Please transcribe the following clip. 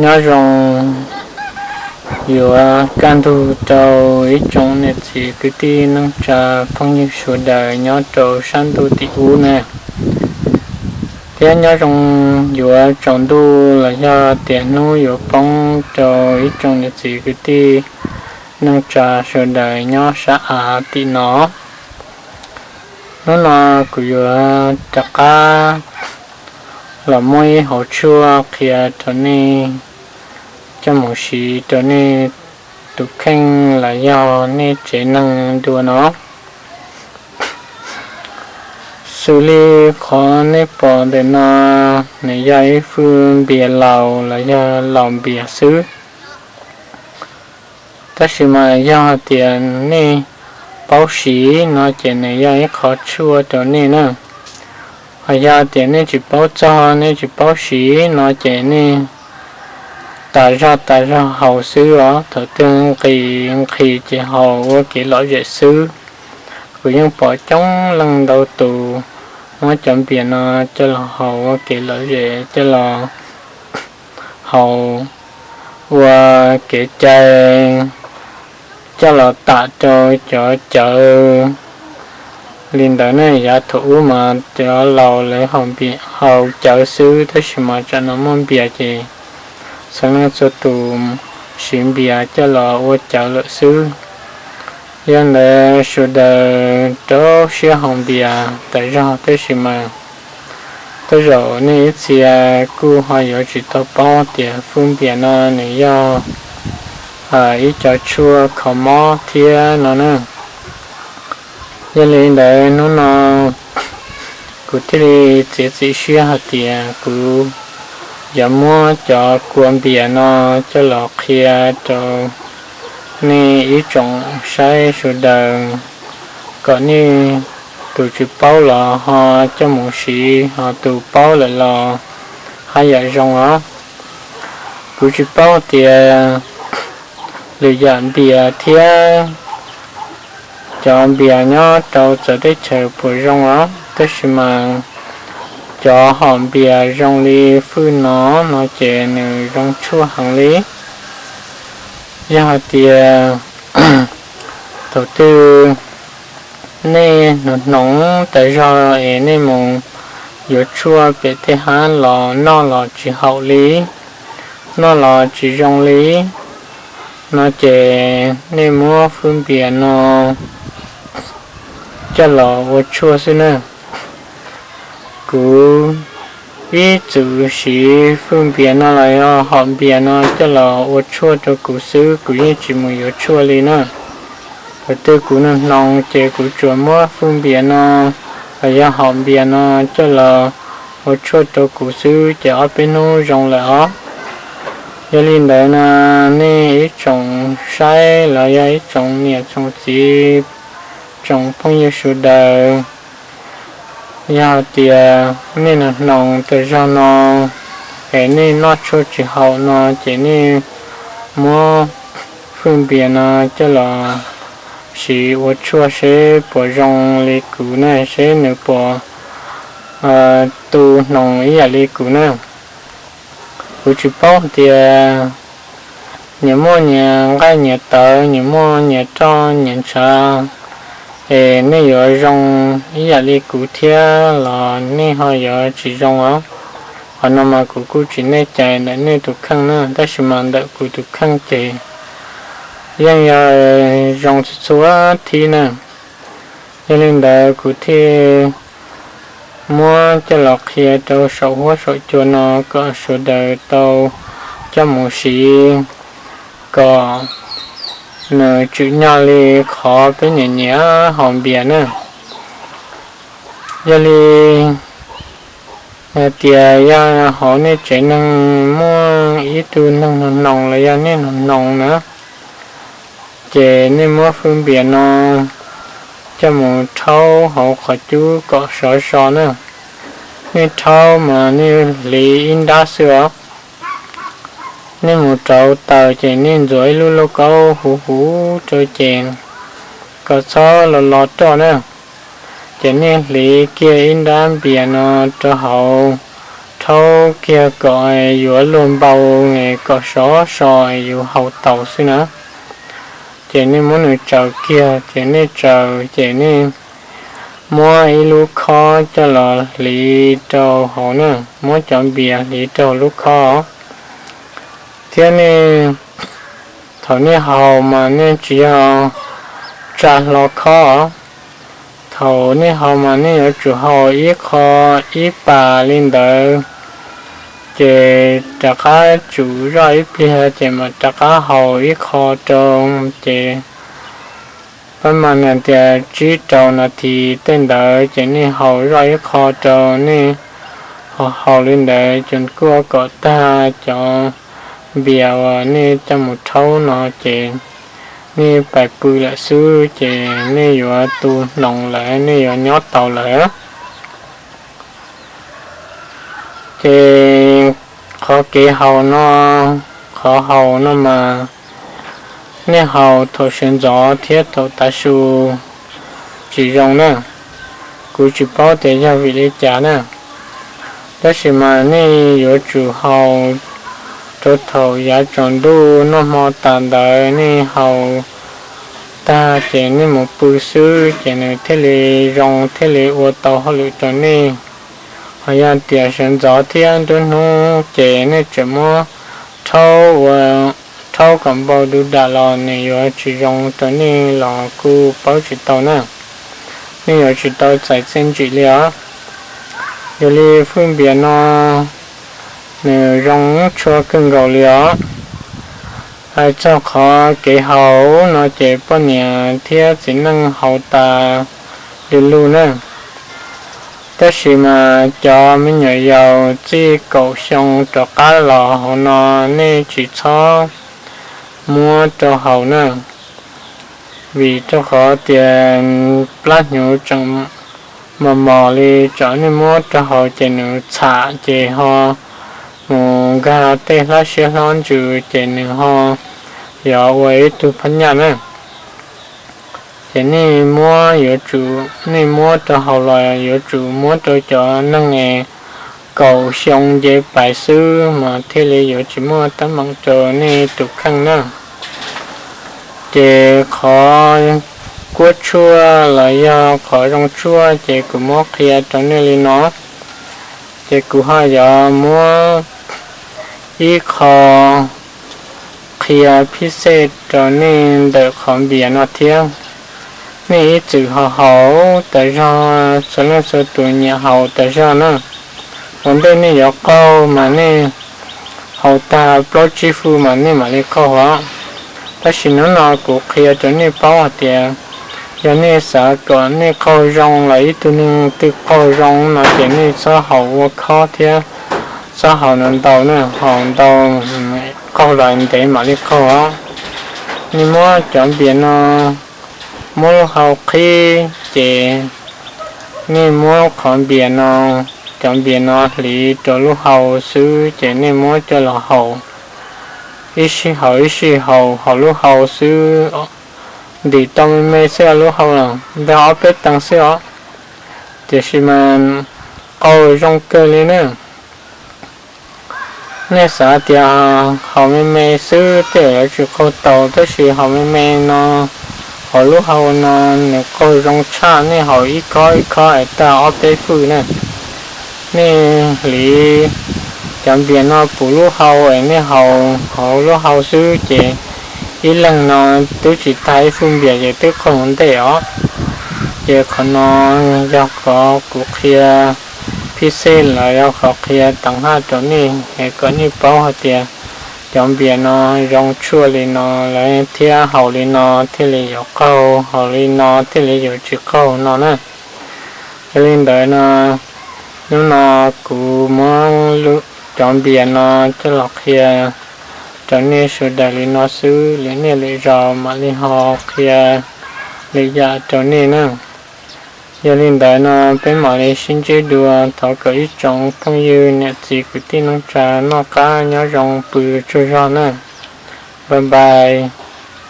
Nyob zoo yuav kaj ntug rau ib tsoom niam txiv kwv tij neej tsa phooj ywg sawv daws nyob rau sab ntuj tim ub ne, thiab nyob zoo yuav tsaus ntuj los yog tias hnub yuav poob rau ib tsoom niam txiv kwv tij neej tsa sawv daws nyob sab av tim no. Hnub no kuv yuav rov qab los muab ib hauv tshuaj qhia rau nej, coj mus siv rau nej tus kheej los yog nej tsev neeg dua no. Xws li qhov nej pom ntawm no, nws yog ib fwj npias laus los yog laus npias xwb. Tab sis mas yog tias nej paub siv no ces nws yog ib qho tshuaj rau nej na. Ho yog tias nej tsis paub txog, nej tsis paub siv no ces nej tas zog tas zog haus xwb os. Thaum twg nqhis nqhis ces haus ua kev lom zem xwb. Kuv yeej pom coob leej ntau tus muab cov npias no coj los haus ua kev lom zem, coj los haus ua kev cai, coj los tam rau cov cawv li ntawd ne. Yav thaum ub mas cov laus lawv haus cawv xwb, tab sis mas tsam no muaj npias ces txhua leej txhua tus siv npias coj los ua cawv lawm xwb. Yog ntawd sawv daws rau siab haus npias tas zog, tab sis mas tej zaum nej ib txhia kuj ho yuav tsis tau paub tias fwj npias no nws yog ib co tshuaj kho mob thiab no na. Yog li ntawd hnub no kuv thiaj li txiav txim siab hais tias kuv yuav muab cov kua npias no coj los qhia rau nej ib tsoom saib sawv daws, kom nej tus tsis paub los ho coj mus siv, ho tus paub lawm los haj yam zoo os. Kuv tsis paub tias lwm yam npias thiab cov npias nyob rau txawv teb chaws puas zoo os, tab sis mas cov hom npias zoo li fwj no no ces nws zoo tshuaj heev li. Yog hais tias thaum twg nej hnoos hnoos tas zog es nej mus yuav tshuaj pem tej hav los noj los tsis haum li, noj los tsis zoo li, no ces nej muab fwj npias no coj los ua tshuaj xwb na. Kuv ib txwm siv fwj npias no los yog hom npias no coj los ua tshuaj rau kuv xwb, kuv yeej tsis mus yuav tshuaj li na. Thaum twg kuv hnoos hnoos ces kuv tsuas muab fwj npias no los yog hom npias no coj los ua tshuaj rau kuv xwb ces ob peb hnub zoo lawm os. Yog li ntawd no, nej ib tsoom saib los yog ib tsoom niam tsoom txiv, tsoom phooj ywg sawv daws, yog hais tias nej hnoos hnoos tas zog no es nej noj tshuaj tsis haum no ces nej muab fwj npias no coj los siv ua tshuaj seb puas zoo li kuv na, seb nws puas tu hnoos ib yam li kuv na. Kuv tsis paub tias nyias muaj nyias nqaij nyias tawv, nyias muaj nyias roj nyias ntshav, es nej yuav zoo ib yam li kuv thiab los nej ho yuav tsis zoo os. Qhov no mas kuv kuj tsis nej cais ntawm nej tus kheej na, tab sis mas ntawm kuv tus kheej ces yeej yog zoo txhua txhua thib na. Yog li ntawd kuv thiaj muab coj los qhia rau saum huab saum cua no kom sawv daws tau coj mus siv, kom nws tswm nyog li qhov peb nyiam nyiam haus npias na. Yog li hais tias yog hauv nej tsev neeg muaj ib tug neeg hnoos hnoos los yog nej hnoos hnoos na, ces nej muab fwj npias no coj mus rhaub hauv qhov cub kom sov so na. Nej rhaub mas nej hliv ib nrab xwb os. Nej mus rauv taws ces nej ntxuav ib lub lauj kaub huv huv rau ces kom txhob los los roj na. Ces nej hliv kiag ib nrab npias no rau hauv rhaub kiag kom yuav luag npau kom sov so yus haus tau xwb na. Ces nej muab nws tsaws kiag, ces nej tsaws ces nej muab ib lub khob coj los hliv rau hauv na, muab cov npias hliv rau lub khob. Thiab nej, thaum nej haus mas nej tsis yog tsa hlo khob. Thaum nej haus mas nej yuav tsum haus ib qho ib pas li ntawd, ces rov qab tsum zoj ib pliag ces mam rov qab haus ib qho rau. Ces pab mas nws tias tsib rau nas this tej ntawd ces nej haus zoj ib qho rau. Nej haus haus li ntawd ces kuj kom tag cov npias uas nej coj mus rhaub no ces nej pais pw lawm xwb ces nej yuav tu hnoos lawm, nej yuav nyob tau lawm. Ces qhov kev haus no, qhov haus no mas nej haus thaum sawv ntxov thiab thaum tav su tsis zoo na. Kuv tsis paub tias yog vim li cas na, tab sis mas nej yuav tsum haus rau thaum yav tsaus ntuj noj hmo tas ntawd nej haus tag ces nej mus pw xwb ces nws thiaj li zoo thiaj li ua tau hauj lwm rau nej. Ho yog tias sawv ntxov thiab nruab hnub ces nej tseem muab rhaub ua, rhaub kom npau du dam los nws yuav tsis zoo rau nej los kuj paub tsis tau na. Nej yuav tsis tau txais txiaj ntsim li os. Yog li fwj npias no nws zoo tshua kawg nkaus li os. Hais txog qhov kev haus no ces poj niam thiab txiv neej haus tas li lug na. Tab sis mas cov me nyuam yaus txij kaum xyoo rov qab los hauv no nej tsis txhob muab rau haus na, vim rau qhov tias plab hnyuv tseem mos mos li, tsam nej muab rau haus ces nws txham ces ho mus nkag tej hlab siab hlob ntsws ces nws ho yuav ua ib tug phab nyaj na. Ces nej muab yuav tsum, nej muab rau haus los yuav tsum muab rau cov neeg kaum xyoo nce pais xwb mas thiaj li yuav tsis muaj teeb meem rau nej tus kheej na. Ces qhov kuab tshuaj los yog qhov zoo tshuaj ces kuv muab qhia rau nej li no. Ces kuv ho yuav muab ib qho qhia phij xej rau nej ntawm qhov npias no thiab. Nej ib txwm ho haus tas zog, txhua leej txhua tus nyiam haus tas zog na. Ua ntej nej yuav qaug mas nej haus tag plaub tsib fwj mas nej mam li qaug os. Tab sis hnub no kuv qhia rau nej paub hais tias yog nej xav kom nej qaug zoo los ib tug neeg twg qaug zoo no ces nej txhob haus ua khob thiab txhob haus ntau ntau na, haus ntau qaug los ntev mam li qaug os. Nej muab cov npias no muab lub hau qhib ces nej muab qhov npias no, cov npias no hliv rau lub hau xwb ces nej muab coj los haus ib sij haus ib sij haus hauv lub hau xwb. Ntim tau me me xwb lub hau los ntawm ob peb teev xwb os, tiam sis mas qaug zoo kawg li na. Nej xav tias haus me me xwb tej zaum yuav tsis qaug tau, tab sis haus me me no hauv lub hau no nws qaug zoo tshaj. Nej haus ib khob ib khob es tag ob peb fwj na. Nej hliv cov npias no puv lub hau es nej haus hauv lub hau xwb ces ib leeg no twb tsis tag ib fwj npias ces twb qaug ntej os. Ces qhov no yog qhov kuv qhia phij xej los yog qhov qhia teev haj rau nej es kom nej paub hais tias cov npias no zoo tshuaj li no lawm thiab haus li no thiaj li yuav qaug, haus li no thiaj li yuav tsis qaug no na. Yog li ntawd no, hnub no kuv muab cov npias no coj los qhia rau nej sawv daws li no xwb, lwm niaj lwm zaus mam li ho qhia lwm yam rau nej na. Yog li ntawd no peb mam li sib ntsib dua, thov kom ib tsoom phooj ywg niam txiv kwv tij neej tsa noj qab nyob zoo pw tsaug zog na. Bye bye.